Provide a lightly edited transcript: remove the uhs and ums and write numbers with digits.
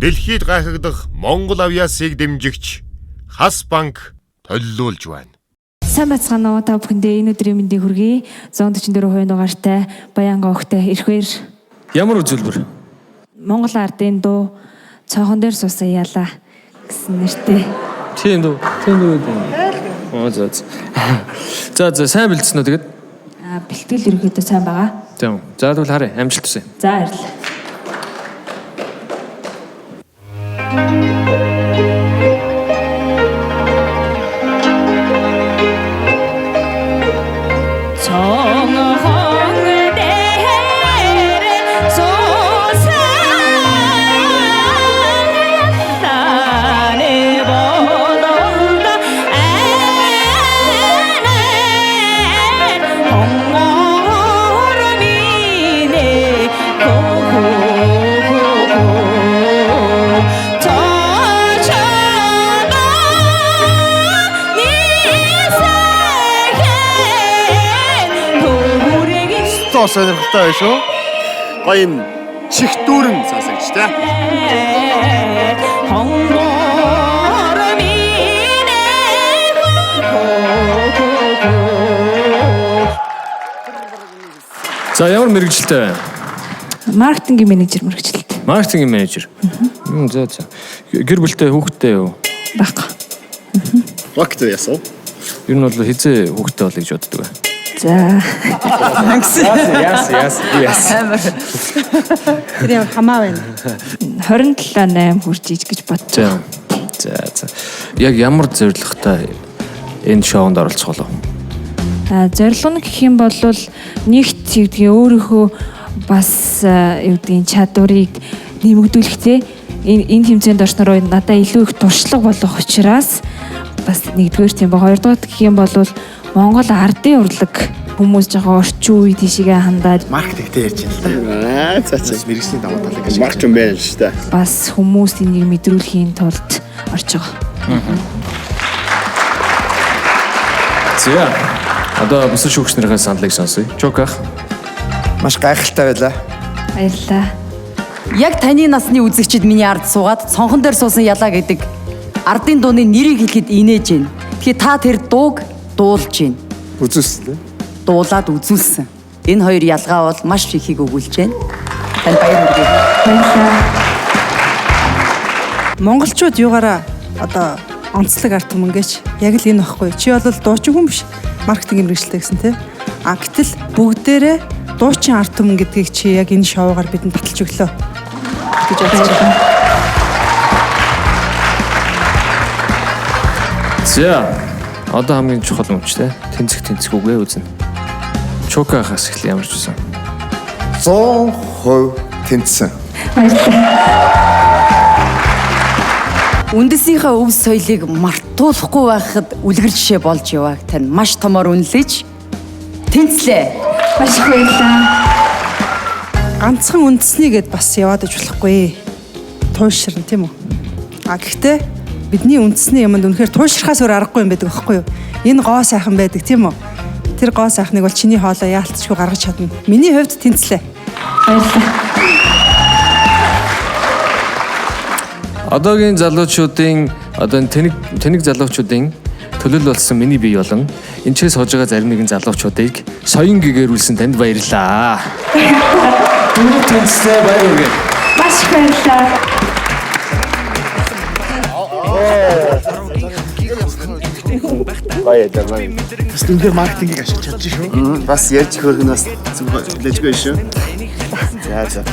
Дэлхийд гайхагдах Монгол авиасыг дэмжигч Хас банк төллүүлж байна. Сайн байцгаана уу, та бүхэндээ энэ өдрийн мэндийг хүргэе. 144% дугаартай Баян гогтой ирэхээр Ямар үзүүлбэр? Монгол ардын дуу цонхон дээр суусан ялаа гэсэн нэртэй. Тийм дүү. Тийм дүү гэдэг. Оо за за. За за сайн бэлдсэн үү тэгээд? Аа, бэлтгэл ерөнхийдөө сайн байгаа. Тийм. За тэгвэл харъя. Амжилт хүсье. За баярлалаа. Цонхон дээр суусан ялааны болонд эн хонгор минь хөө цочоо нисэхэн түүрэг Тоо сонирхолтой байх шүү. Гоё юм чих дүүрэн сонсогч тэ. хонгор минь За ямар мэргэжилтэй вэ? Маркетингийн менежер мэргэжилт. Маркетингийн менежер. За за. Гэр бүлтэй хүүхэдтэй юу? Баггүй. Рокет яасан. Ер нь бол хизээ хүүхэдтэй болъё гэж боддог бай. За. Яасан яасан яасан. Тэр ямар хамаа байна. 27 8 хүрч иж гэж бодож. За. За за. Яг ямар зорилготой энэ шоунд оролцох болов? А зорилго нь гэх юм бол нэгт юудгийг өөрийнхөө бас юудгийг чадварыг нэмэгдүүлэх те энэ хэмжээнд орснороо надаа илүү их туршлага болох учраас бас нэгдүгээр тийм ба, хоёрдугаар гэх юм бол Монгол ардын урлаг хүмүүс жоохон орчин үе тийшээ хандаад Маркетингтэй ярьж байна л да. Аа за за. Мэргэжлийн давуу талыг ашиглаж. Маркетинг байна шүү дээ. Бас хүмүүс энийг мэдрүүлэхийн тулд орж байгаа. За. Одоо бусад шүүгч нарын саналыг сонсъё. Чоках. Маш гайхалтай байлаа. Баярлалаа. Яг таны насны үзэгчид миний ард суугаад цонхон дээр суусан ялаа гэдэг ардын дууны нэрийг хэлэхэд инээж байна. Тэгэхээр та тэр дууг дуулж байна. Үзүүлсэн дээ. Дуулаад үзүүлсэн. Энэ хоёр ялгаа бол маш ихийг өгүүлж байна. Танд баяр хүргэе. Баярлалаа. Монголчууд югаараа одоо онцлог ард түмэн гэж яг л энэ багхгүй. Чи бол дуучин хүн биш. Маркетинг мэргэжилтэй гэсэн тий. А гэтэл бүгдээрээ дуучин ард түмэн гэдгийг чи яг энэ шоугаар бидэнд баталж өглөө гэж бодож байна. За. Одоо хамгийн чухал өмч те. Тэнцэх тэнцэх үгээ үзнэ. Чокахаас эхлэе ямар ч байсан. 100% тэнцсэн. Баярлалаа. Үндэсийнхээ өв соёлыг мартуулахгүй байхад үлгэр жишээ болж явааг тань маш томоор үнэлж тэнцлээ. Маш их баярлалаа. Ганцхан үндэсний гэд бас яваад иж болохгүй. Туйлширна тийм үү? А гэхдээ бидний үндэсний юмд үнэхээр туйлшрахаас өөр аргагүй юм байдаг байхгүй юу? Энэ гоо сайхан байдаг тийм үү? Тэр гоо сайхныг бол чиний хоолой яалтчгүй гаргаж чадна. Миний хувьд тэнцлээ. Баярлалаа. Одоогийн залуучуудын одоо энэ тэнэг тэнэг залуучуудын төлөөлөл болсон миний бие болон энэ ч сууж байгаа зарим нэгэн залуучуудыг соён гэгэрүүлсэн танд баярлалаа. Дөрөв тэнцлээ баяр хүргэе. Маш их баярлалаа. Гоё яа гоё. Бас үнээр маркетингийг ашиглаж чадчих шүү. Бас ярьж хөргөн бас зүг лэжгүй шүү. За за.